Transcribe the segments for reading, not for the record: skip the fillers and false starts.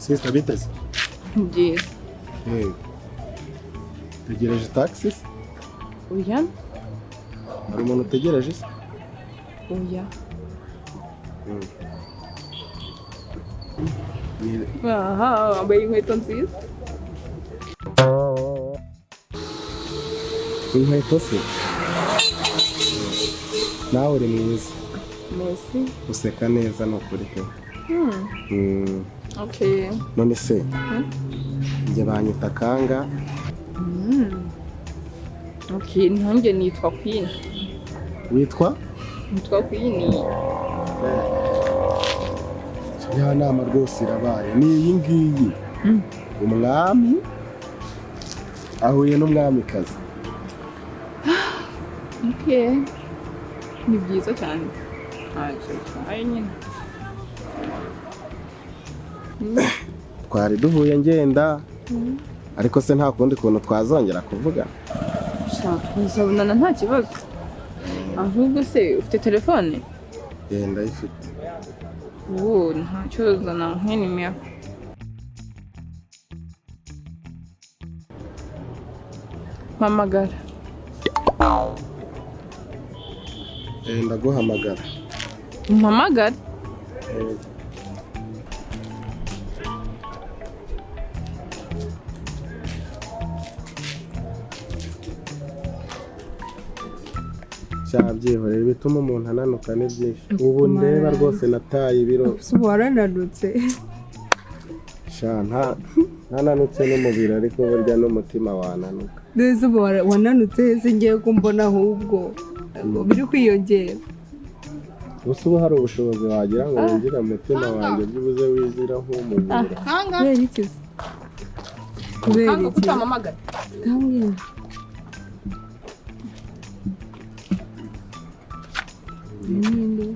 Sister, biteze? Byiza. Tegereje taxi se? Oya. Hari umuntu utegereje se? Oya. Aha, wambaye inkweto nziza. Inkweto se? Nawe uri mwiza. Merci. Useka neza, ni ukuri pe. Okay. None se njye banyita Kanga. Okay, ntanjye nitwa Queen. Witwa? Nitwa Queen. Ya nama rwose irabaye, ni iyi ngiyi. Umwami ahuye n'umwamikazi. Okay. Ni byiza cyane. Ntacyo bitwaye nyine. Twari duhuye ngenda, ariko se nta kundi kuntu twazongera kuvuga? Shaka tuzabonana, nta kibazo. Ahubwo se ufite telefone? Genda, ayifite. Ubu ntacyo, zana nk'inimero. Mpamagara. Ndaguhamagara. Mpamagara. Cyabyihorera, ibituma umuntu ananuka ni byinshi. Ubu ndeba rwose nataye ibiro. Ubu warananutse. Sha, ntananutse n'umubiri, ariko burya n'umutima wananuka. Neza, ubu wananutse hese? Ngiye kumbona ahubwo biri kwiyongera. Gusa ubu hari ubushobozi wagira ngo winjire mu mutima wanjye, byibuze wizira nk'umujura? Kanga. Kubera iki se? Kubera Kanga, iki? kutampamagara. Kambwira. Ninde?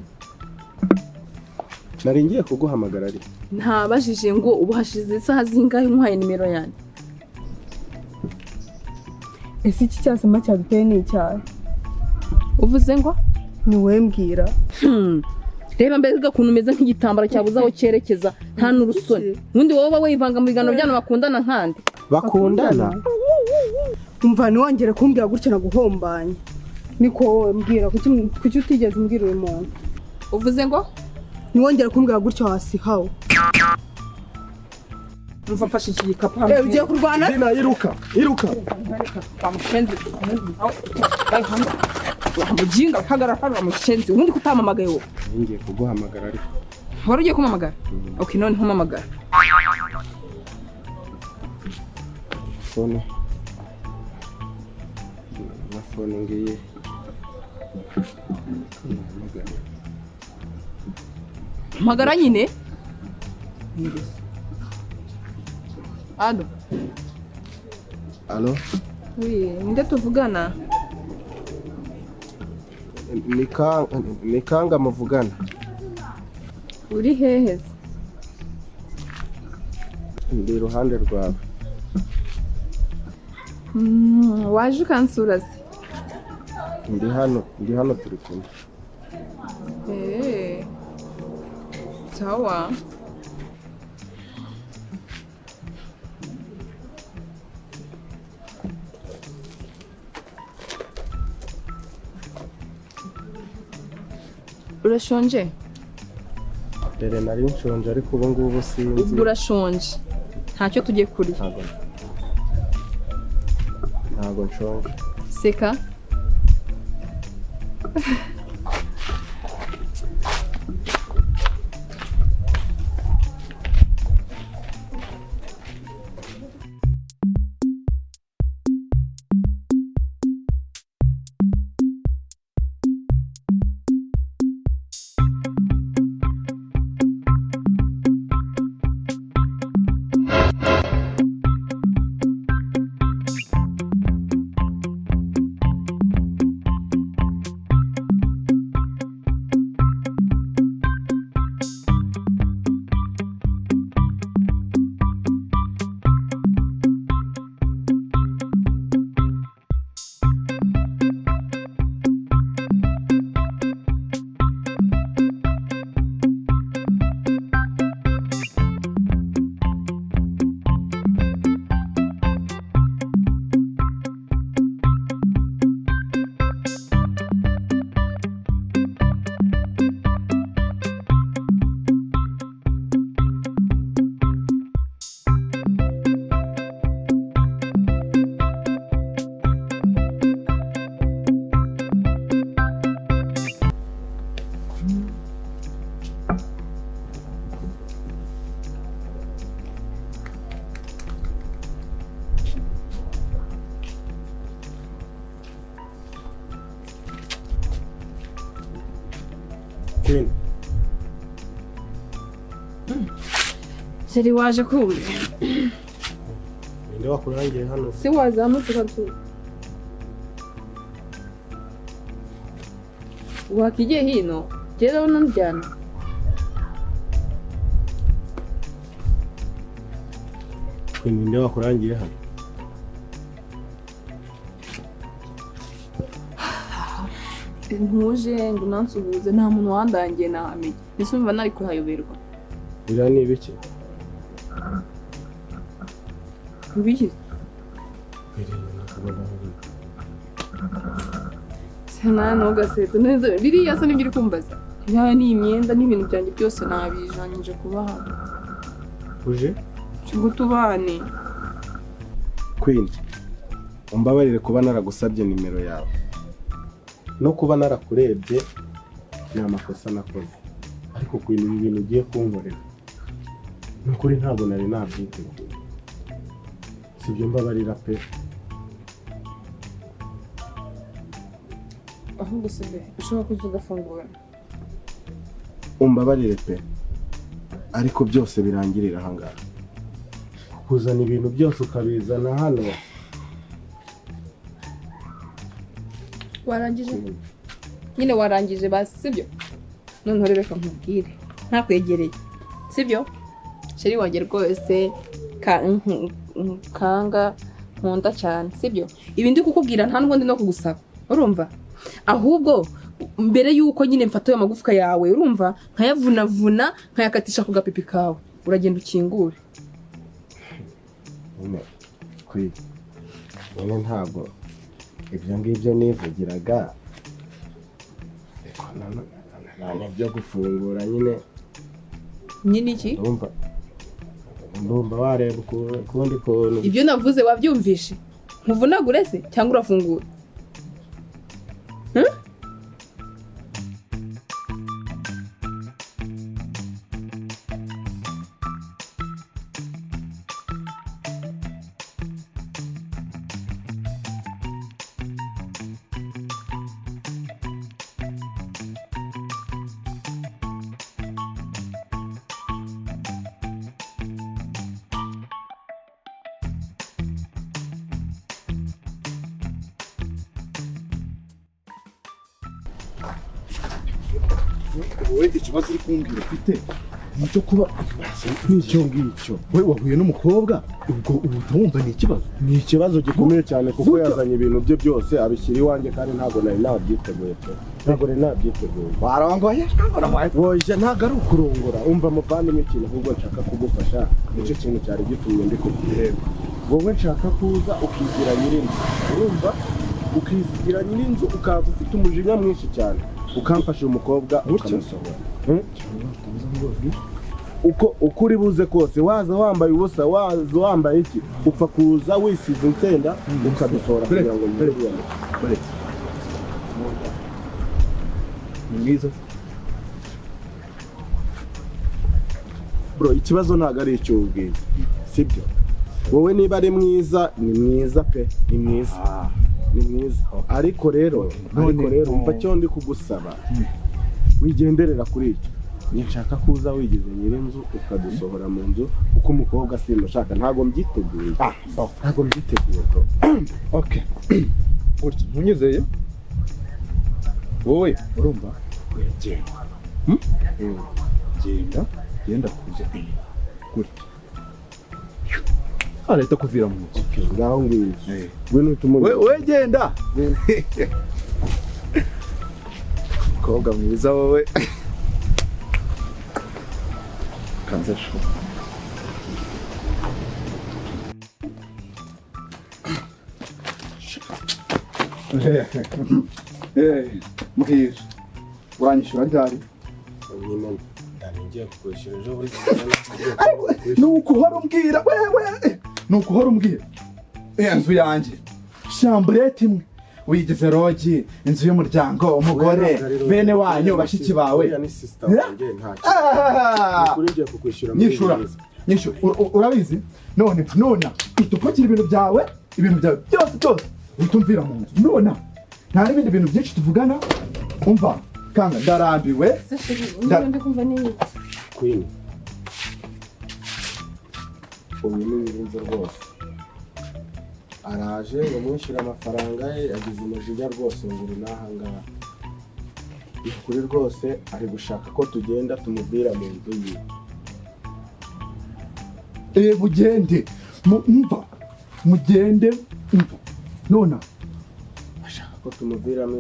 Nari ngiye kuguhamagara ariko. Ntabajije ngo ubu hashize isaha zingahe nkuhaye nimero yanjye? Ese iki cyasama cyaduteye ni icyaha? Uvuze ngo? Ni wowe mbwira. Reba mbega ukuntu umeze nk'igitambaro cyabuze aho cyerekeza, nta n'urusoni. Ubundi wowe uba wivanga mu biganiro by'abantu bakundana nkande? Bakundana? Umva, ntiwongere kumbwira gutyo, naguhombanye. Niko wowe mbwira, kuki utigeze umbwira uyu muntu? Uvuze ngo? Ntiwongere kumbwira gutyo, hasi hawe. Umva, mfashe iki gikapu. Eh, ugiye kurwana se? Dina, iruka, iruka! Wamushenzi, wamuginga, hagarara hano wamushenzi. Ubundi kutampamagaye wowe? Nari ngiye kuguhamagara ariko. Wari ugiye kumpamagara? Okay, none ntumpamagara. Phone na phone ngiye nahamagara. Mpamagara nyine. Allo? Allo? Oui, ninde tuvugana? Ni Kanga muvugana. Uri hehe se? Ndi iruhande rwawe. Waje ukansura se? Ndi hano, ndi hano, turi kumwe. Sawa. Urashonje? Mbere nari nshonje, ariko ubu ngubu sinzi. Ubwo urashonje, ntacyo tugiye kurya. Ntabwo nshonje. Seka. Chéri, waje kumva. Ninde wakurangiye hano? Si wazamutse ukatu wakigiye hino, njyewe ndabona ndyana. Queen, ninde wakurangiye hano? Ntuje ngo unansuhuze, nta muntu wandangiye, nahamenye mbese, umva nari kuhayoberwa. Biriya ni ibiki? Ubigize? Biriya nakubona hariya. Sena ntugasetse neza, biriya se nibyo uri kumbaza? Biriya ni imyenda n'ibintu byanjye byose nabijanyije kubaha. Uje? Ngo tubane. Queen, umbabarire kuba naragusabye nimero yawe no kuba narakurebye, ni amakosa nakoze. Ariko Queen, ibi bintu ugiye kunkorera, ni ukuri ntabwo nari nabyiteguye. Sibyo? Mbabarira pe. Ahubwo se be, ushobora kuza ugafungura. Umbabarire pe, ariko byose birangirira ahangaha. Kuzana ibintu byose ukabizana hano. Warangije nyine, warangije basi, sibyo? Noneho rero reka nkubwire ntakwegereye, sibyo chéri wanjye rwose, kanga nkunda cyane, sibyo? Ibi ndi kukubwira nta n'ubundi no kugusaba, urumva? Ahubwo mbere y'uko nyine mfata ayo magufwa yawe, urumva, nkayavunavuna nkayakatisha ku gapipi kawe, uragenda ukingure. Nyine Queen, nyine ntabwo ibyo ngibyo nivugiraga, ariko nanone byo gufungura nyine. Nyine iki? Ndumva wareba ukundi kuntu. Ibyo navuze wabyumvishe? Nkuvunagure se cyangwa urafungura? Hmm? Wowe ikibazo uri kumbwira ufite ni icyo kuba N'icyo ngicyo. We wahuye n'umukobwa, ubwo uhita wumva ni ikibazo? Ni ikibazo gikomeye cyane kuko Gutya? yazanye ibintu bye byose abishyira iwanjye, kandi ntabwo nari nabyiteguye pe, ntabwo nari nabyiteguye. Warongoye? Woje, ntabwo ari ukurongora. Umva muvandimwe, ikintu ahubwo nshaka kugufasha, nicyo kintu cyari gitumye ndikubwira. Wowe nshaka kuza ukigira nyir'inzu, urumva, ukizigira nyir'inzu, ukaza ufite umujinya mwinshi cyane, ukamfasha umukobwa ukamusohora. Uko uri buze kose, waza wambaye ubusa, waza wambaye iki, upfa kuza wisize insenda ukadusohora kugira ngo nyine. Baretse, ni mwiza? Bro, ikibazo ntabwo ari icy'ubwiza, sibyo? Wowe niba ari mwiza, ni mwiza pe, ni mwiza, ni mwiza. Ariko rero, ariko rero umva cyo ndi kugusaba, wigenderera kuri icyo. Nshaka kuza wigize nyir'inzu ukadusohora mu nzu, kuko umukobwa simushaka, ntabwo mbyiteguye, ntabwo mbyiteguye bro. Okay, gutya ntunyizeye wowe, urumva? Genda. Hmm? Genda, genda kuza inyuma gutya, arahita kuvira mu nzu. Okay, ngaho ngwino, ngwino uhite umubwira. We genda, mukobwa mwiza wowe, kanze shu. Mbwira, uranyishyura ryari? Nyine ndani ngiye kukwishyura ejo buri. Ni ukuhora umbwira wewe, ni ukuhora umbwira inzu yanjye, chambrette imwe wigize lodge, inzu y'umuryango, umugore, bene wanyu, bashiki bawe. Uriya ni sister wanjye, nta kintu. Ah! Kuri ngiye kukwishyura muri Nyishura. iyi minsi. Nyishura. Urabizi none nona uhita upakira ibintu byawe, ibintu byawe byose byose, uhita umvira mu nzu nona. Nta n'ibindi bintu byinshi tuvugana. Umva kanga, ndarambiwe. Se chéri, niba ndi kumva ni Queen, Uyu ni nyir'inzu rwose, araje ngo mwishyure amafaranga ye, yagize umujinya rwose ngo uri n'aha ngaha. Ni ukuri rwose ari gushaka ko tugenda tumubwira mu nzu yiwe. Mugende. Mva, mugende, mva nona. Ashaka ko tumubwira mu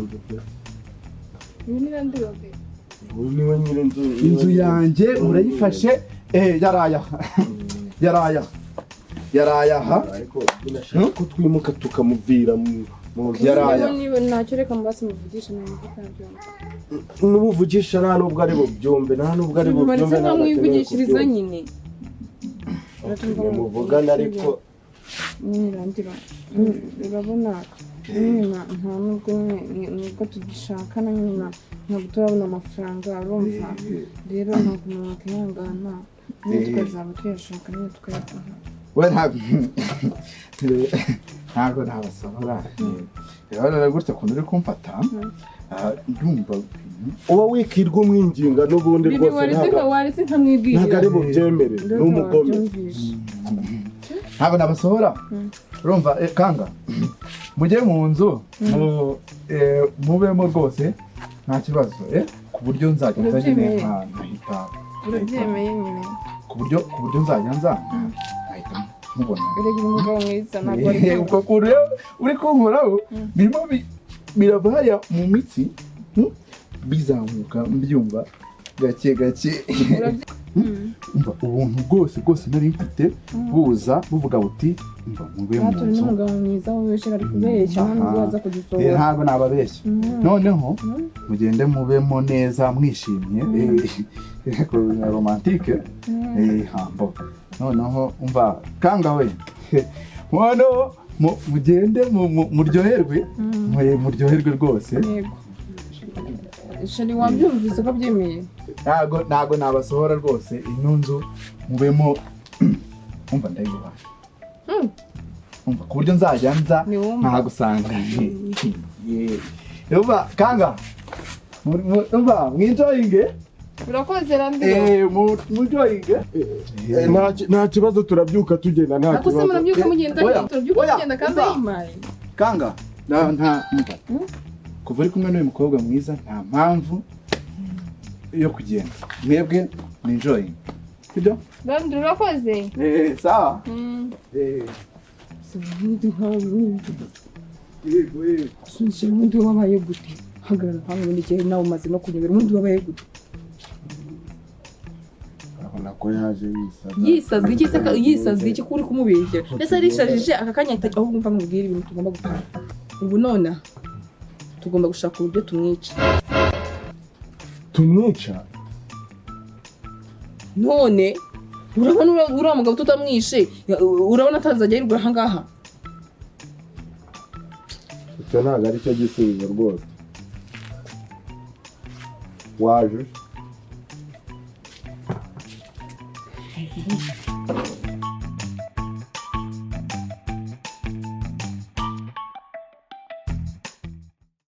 nzu pe. Uyu ni nande wawe? Uyu niwe nyir'inzu. Inzu yanjye murayifashe. Yaraya, yaraya, yaraya aha. Ariko binashaka ko twimuka tukamuvira mu nzu. Yaraya. Niba ntacyo, reka mubase muvugishe, ntabwo ntabyumva. N'ubuvugisha nta nubwo ari bubyumve, nta nubwo ari bubyumve. Baretse Ntabwo akeneye nkamwivugishiriza kubyumva. nyine. Muvugane ariko. Nyine Randiro, urabona nyine nta nubwo nyine nubwo tugishakana nyine ntabwo turabona amafaranga, urumva rero ntabwo umuntu akihangana nyine, tukazaba tuyashaka nyine tukayaduha. We, ntabwo nabasabara. Rero gutya ukuntu uri kumfata, ndumva Uba wikirwa umwinginga n'ubundi Bibi rwose. waretse Ntabwo waretse nkamwibwirira. ntabwo ari bubyemere, ni umugome. Wabyumvishe. Ntabwo nabasohora, urumva. Kanga mujye mu nzu, mubemo rwose nta kibazo, ku buryo nzajya nza nyine Urabyemeye? Nkahita Urabyemeye nyine? Ku buryo nzajya nza nkahita mubona. Erega umugabo mwiza ntabwo ari Ubwo kuntu rero uri kunkoraho birimo birava hariya mu mitsi, bizamuka mbyumva gake gake. Umva, ubuntu bwose bwose nari mfite buza buvuga buti: "Umva, mube mu Turi nzu." n'umugabo mwiza wabeshera, ari kubeshya nta nubwo waza kudusohora. Ntabwo nababeshya. Noneho mugende mubemo neza mwishimye, na romantique, hambo. Noneho umva kanga we, noneho mugende muryoherwe, muryoherwe rwose. Yego chéri, wabyumvise ko abyemeye? Ntabwo nabasohora rwose. Ino nzu mubemo, umva, ndayubaha. Umva, ku buryo nzajya nza Ntiwumva. nkahagusanga. Umva kanga, umva, mwenjoyinge. Urakoze Randiro. Mwenjoyinge. Nta kibazo, turabyuka tugenda, nta Ariko se kibazo. murabyuka mugenda? Oya, Turabyuka oya, tugenda kandi umva. ayimpaye. Kanga, nta umva, kuva uri kumwe n'uyu mukobwa mwiza nta mpamvu yo kugenda. Mwebwe mwenjoyinge, sibyo? Randiro, urakoze. Sawa. Ubundi nkawe Yego, yego. Sunshye, ubundi wabaye gute? Hagarara hano ubundi, igihe nawe umaze no kunyobera, ubundi wabaye gute? Urabona ko yaje yisaza. Yisaza iki se? Yisaza iki ko uri kumubeshyera? Ndetse arishajije aka kanya ahita. Ahubwo mva nkubwire ibintu tugomba gukora ubu nonaha: tugomba gushaka uburyo tumwica. Tumwica? None urabona uriya mugabo tutamwishe, urabona atazajya yirirwa aha ngaha? Icyo ntabwo ari cyo gisubizo rwose. Waje.